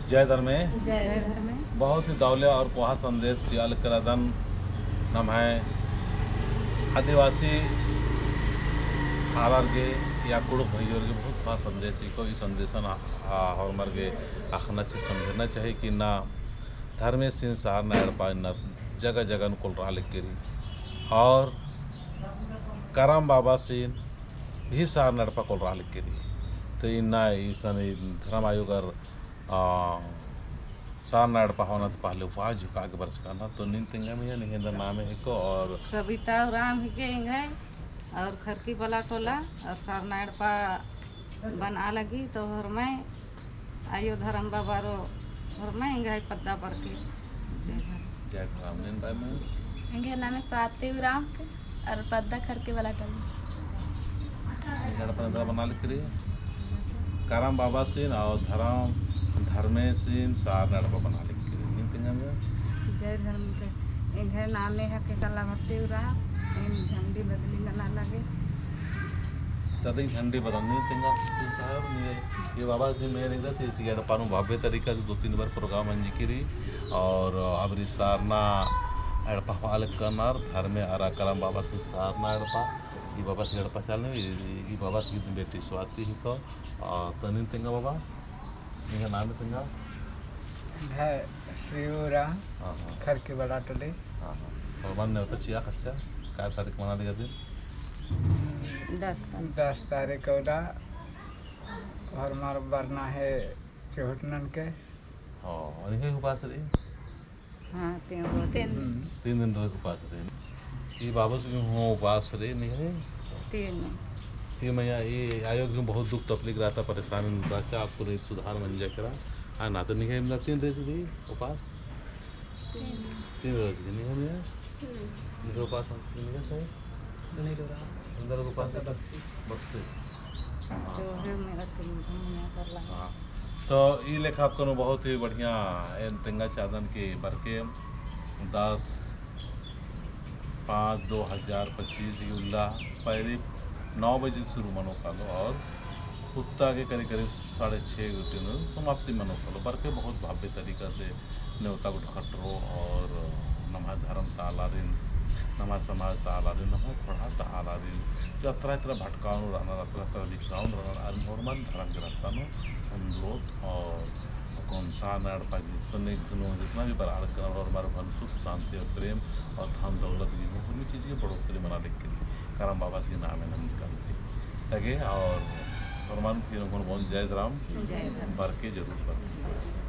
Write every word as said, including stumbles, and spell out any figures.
जय धर्मे। जय धर्मे। बहुत ही दौले और कोहा संदेश चिआ लगदन नम्है आदिवासी आलर गे या कुँड़ुख़ भइयर गे बहुत कोहा संदेश हिको। ई संदेशन आ, आ, होरमर गे अख़ना चाही, समझना चाही कि ना धर्मेसिन सारना एड़पा इन्ना जगह जगह नू कोलरआ लगी रई और करम बाबासिन भी सारना एड़पा कोलरआ लगी रई। तो इन्ना इसन धर्म आयोगर आ, सारना एड़पा होअना ती पहले उपास झुका के बरचका ना। तो नीन तेंगा मइया, निंग्है एन्दर नामे हिको और कविता उराँव हिके एंग्है और खरकी बला टोला और सारना एड़पा बनआ लगी तो होरमय आयो धरम बाबारो होरमय एंग्है पद्दा बरके। जय धरम। जय धरम। नीन बाय मइया? एंग्है नामे स्वाति उराँव। और पद्दा खरकी बला टोला। एड़पा एन्दरा बनआ लगी रई? करम बाबासिन और धरम, धर्मेसिन सारना एड़पा बनआ लगी रई। नीन तेंगा मइया? जय धर्म के। एंग्है नामे हिके कलावती उराँव, एम झंडी बदली नना लगे। तदिन झंडी बदल नीन तेंगा साहब, नीन ई बाबासिन मेन एंग्है से, से एड़पा नू भव्य तरीका से दो तीन बार program मंजकी रई और अबरी सारना एड़पा होआ लगनर धर्मे अरा करम बाबासिन सारना एड़पा। ई बाबासिन एड़पा चालनी, ई, ई, ई बाबासिन बेटी स्वाति हिको। आ, तो नीन तेंगा बाबा, निंग्है नामे तेंगा? एंग्है श्री उराँव, हाँ, हाँ। खरकी बला टोली। हाँ, हाँ। और मने नेवता चिआ ख़क्खरा, कै तारीख मना लगी अदिन? दस तारीख। दस तारीख उल्ला, होरमर बरना है चोहट ननके। हाँ, और निंग्है उपास रई? हाँ, तीन रोज। तीन दिन। हम्म। तीन दिन रोज उपास रई। ई बाबस गे हूँ उपास रई, निंग्है? तीन दिन। ई मइया, ई आयो गे बहुत दुख तकलीफ रहचा, परेशान रहचा, अक्कुन ई सुधार मंजा केरा। हाँ ना, तो निंग्है इमदा तीन रोज रई उपास? तीन। तीन रोज रई, निंग्है मइया? हम्म। निंग्है उपास, निंग्है सही? सुनील उराँव। एन्दर उपास? बक्सी। बक्सी। तो है मेरा तीन महीना कर लगा। हाँ। तो ई लेखा कोनो बहुत ही बढ़िया एन तेंगा चादन के बरके दस पाँच दो हज़ार पच्चीस ई उल्ला पैरी नौ बजे शुरू मनो कालो और पुत्ता के करीब करीब साढ़े छः घंटे में समाप्ति मनो कालो। बरके बहुत भव्य तरीका से नेवता गुट्ठी खटरो और नम्है धर्म ता आलारिन, नम्है समाज ता आलारिन, नम्है ख़ोंड़हा ता आलारिन, जो अतरा इतरा भटकाव नू रअनर, अतरा इतरा बिखराव नू रअनर, आरिन होरमन धर्म के रास्ता नू ओन्दरोत और अक्कुन सारना एड़पा गे सन्नी दुनो जितना भी बरआ लगनर होरमर भन सुख, शांति और प्रेम और धन दौलत गे हूँ, उर्मी चीज गे बढ़ोतरी मना लगी रई। करम बाबास गे नामे नंजकन ती। ताकि और होरमन फिर ओंगोन बओन जय धरम, जय धरम। बरके जरूर बरके।